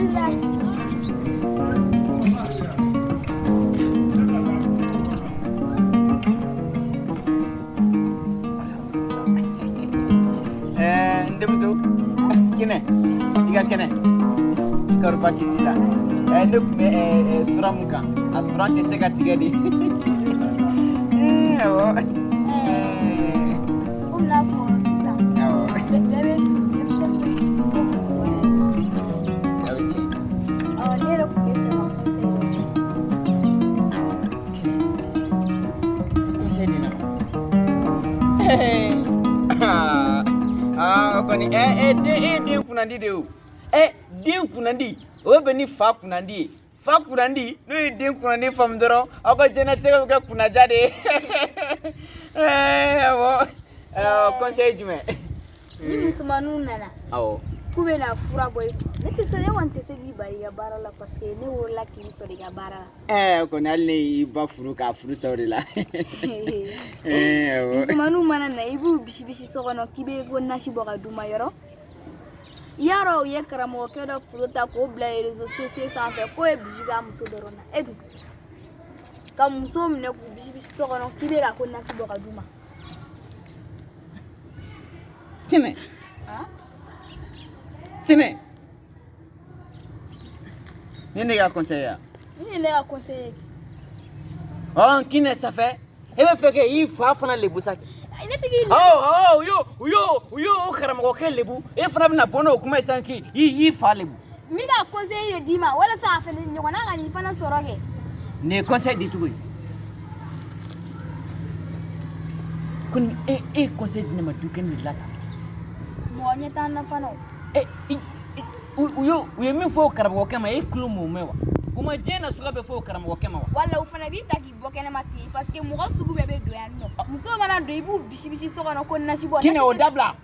Ala. N denmuso, kɛnɛ i ka kɛnɛ, i kɔri baasi t'i la? Ne tun bɛ sura mun kan, a sura tɛ se ka tigɛ de. Awɔ. Komi n'a fɔ sisan. Awɔ. Bɛɛ bɛ denmisɛnnin bɛ ko mɔgɔ yɛrɛ. A bɛ tiɲɛ. Ɔ, ne yɛrɛ tun bɛ fɛ ka conseil dɔ di. Conseil di ne ma? Aa, o kɔni, ɛ ɛ den, e ye den kunnandi de ye o. Ɛ, den kunnandi, o bɛ bɛn ni fa kunnandi ye. Fa kunnandi n'o ye den kunnandi faamu dɔrɔn, aw ka diɲɛnatigɛ bɛ kɛ kunnaja de ye. Awɔ, conseil jumɛn? Ni musomaninw nana k'u bɛ na fura bɔ i kun, ne tɛ se, ne kɔni tɛ se k'i bali i ka baara la, parce que ne wolola k'i sɔrɔ i ka baara la. O kɔni, hali ne y'i ba furu k'a furu sa o de la. Awɔ. Musomaninw mana na, i b'u bisibisi so kɔnɔ k'i bɛ ko nasi bɔ ka d'u ma. Yɔrɔ yarɔ, u ye karamɔgɔkɛ dɔ foto ta k'o bila réseaux sociaux sanfɛ k'o ye bisi k'a muso dɔrɔn na. E dun ka muso minɛ k'u bisibisi so kɔnɔ k'i bɛ ka ko nasi bɔ ka d'u ma. Tinɛ, Tinɛ, ni ne ka conseil ya? Ni ne ka conseil ye. Ɔ, Kinɛ, ça fait e bɛ fɛ kɛ i fa fana lebu sa kɛ? Ne tɛ k'i Ɔ ɔ, u y'o o karamɔgɔkɛ lebu, e fana bɛna bɔ n'o kuma ye sisan k'i y'i fa lebu. N bɛ ka conseil de d'i ma walasa a fɛnɛ ɲɔgɔnna ka n'i fana sɔrɔ kɛ. Nin ye conseil di cogo ye ko ni e ye conseil di ne ma du kɛnɛ de la tan? Mɔgɔ ɲɛ t'an na fana o. E i u ye min fɔ o karamɔgɔkɛ ma, e tulo m'o mɛn wa? U ma diɲɛ na suguya bɛɛ fɔ o karamɔgɔkɛ ma wa? Wala u fana b'i ta k'i bɔ kɛnɛma ten, parce que mɔgɔ sugu bɛɛ bɛ don yan nɔ. Muso mana don, i b'u bisibisi so kɔnɔ ko nasi bɔ. Kinɛ, o dabila.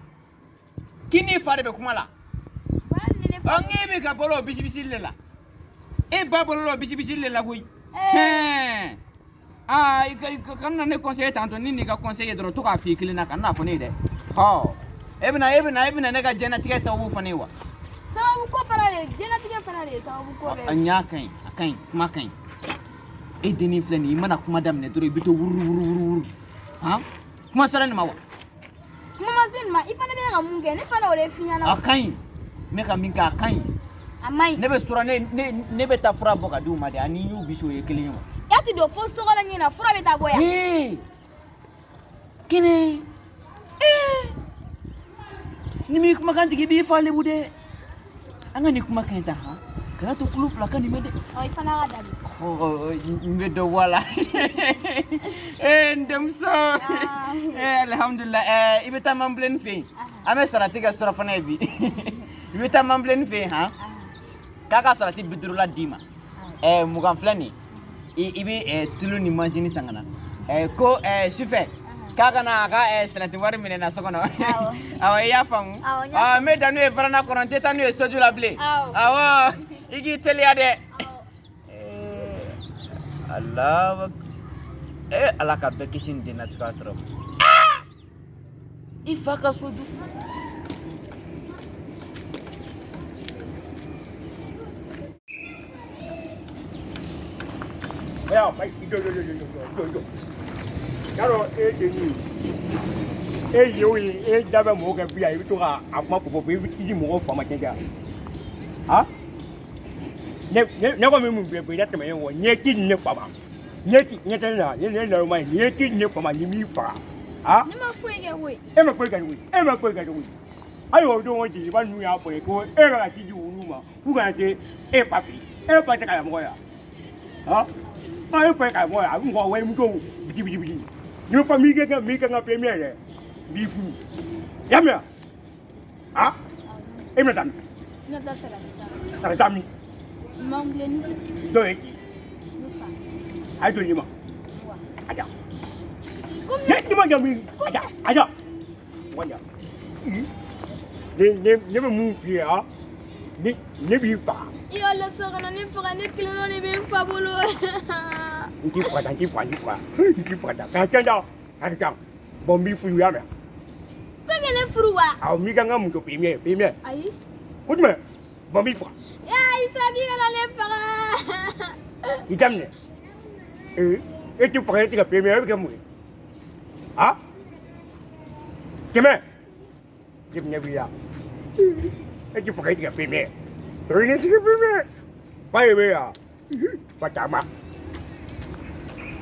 K'i n'i fa de bɛ kuma la. Wala ni ne fa. Ɔ, n k'e bɛ ka balo o bisibisili de la, e ba balo o bisibisili de la koyi. Hɛn, aa, i ka kana na ne conseiller tantɔ ni n'i ka conseil ye dɔrɔn, to k'a f'i kelen na, kana n'a fɔ ne ye dɛ. Hɔ, e bɛna ne ka diɲɛnatigɛ sababu fɔ ne ye wa? Sababu ko fana de, diɲɛlatigɛ fana de ye sababu ko bɛɛ. A ɲa ka ɲi, a ka ɲi, kuma ka ɲi. E dennin filɛ nin ye, i mana kuma daminɛ dɔrɔn, i bɛ to wuru wuru wuru wuru. Han, kuma sera nin ma wa? Kuma ma se nin ma, i fana bɛ ka mun kɛ, ne fana o de f'i ɲɛna. A ka ɲi, n bɛ ka min kɛ, a ka ɲi. A man ɲi. Ne bɛ sura, ne bɛ taa fura bɔ ka di u ma de, ani n y'u bisi, o ye kelen ye wa? E ti don fo so kɔnɔ ɲin na, fura bɛ taa bɔ yan. Ee, Kɛnɛ, ee, ni m'i kumakan jigin, i b'i fa lebu dɛ. An ka nin kuma ka ɲi tan, han, kana to kulo fila ka nin mɛn dɛ. Ɔ, i fana ka dabila. Ɔ, n bɛ dɔ bɔ a la. Ee, n denmuso, ee, alihamudulila. Ɛɛ, i bɛ taa Manbilenni fɛ yen, an bɛ salati kɛ surafana ye bi. I bɛ taa Manbilenni fɛ yen, han, k'a ka salati 50 la d'i ma. Ɛɛ, 20 filɛ nin ye, i bɛ tulu ni manzini san ka na. Ɛɛ, ko ɛɛ sufɛ k'a ka na a ka salati wari minɛ na so kɔnɔ. Awɔ, i y'a faamu? Awɔ, n y'a. Ɔ, n bɛ dan n'u ye varanda kɔnɔ, n tɛ taa n'u ye soju la bilen. Awɔ. Awɔ, i k'i teliya dɛ. Alahu, ee, Ala ka bɛɛ kisi nin den nasuguya tɔɔrɔ ma. I fa ka soju. Aya, jɔ jɔ jɔ jɔ jɔ jɔ jɔ. Yarɔ, e denni, e ye o ye, e da bɛ mɔgɔw kɛ bi yan, i bɛ to ka a kuma fɔ fɔ, i bɛ i di mɔgɔw fa ma tiɲɛ tɛ wa? Ne ne ne kɔni bɛ mun fɛ, i ka tɛmɛ ne kɔ, n'i ye ci di ne fa ma, n'i ye ci ɲɛ tɛ ne la, ne naloma ye, n'i ye ci di ne fa ma, ni m'i faga, ha? Ne ma foyi kɛ koyi. E ma foyi kɛ koyi, e ma foyi kɛ koyi. Hali o don o jeliba ninnu y'a fɔ ye ko e bɛ ka ci di olu ma k'u kana se e fa fɛ yen, e fa tɛ karamɔgɔ ye wa? Ha? Ah, e fa ye karamɔgɔ ye, a bɛ mɔgɔ walimusow biti biti biti. Ni fa m'i kɛ m'i kɛ n ka premier yɛrɛ, n b'i furu. I y'a mɛn wa? Ha? E bɛna taa min? Ne taa salati ta. Ka taa min? Manbilenni. Dɔw ye ci. Ne fa. A ye joli d'i ma? Wa. A ja. Komi. Ne ma jɔ min? A ja, a ja. Wa ja. Ne bɛ mun f'i ye, ha? Ne b'i faga. I ka la so kɔnɔ, ne faga, ne kelen dɔrɔn de bɛ n fa bolo. N t'i faga, n t'i faga, n t'i faga. N t'i faga. Ka ca da, ka ca. Bon, n b'i furu, i y'a mɛn? Ko ka ne furu wa? Awɔ, n b'i ka n ka muso premier, premier. Ayi. Ko jumɛn? Bon, n b'i faga. Ayi. Ayi sa, k'i kana ne faga. I daminɛ. Ee, e tɛ faga, e tɛ ka premier, e bɛ kɛ mun ye? A 100 e ɲɛ b'i la. E tɛ faga, e tɛ ka premier, e tɛ ka premier. Fa ye bɛ yan, fa caman.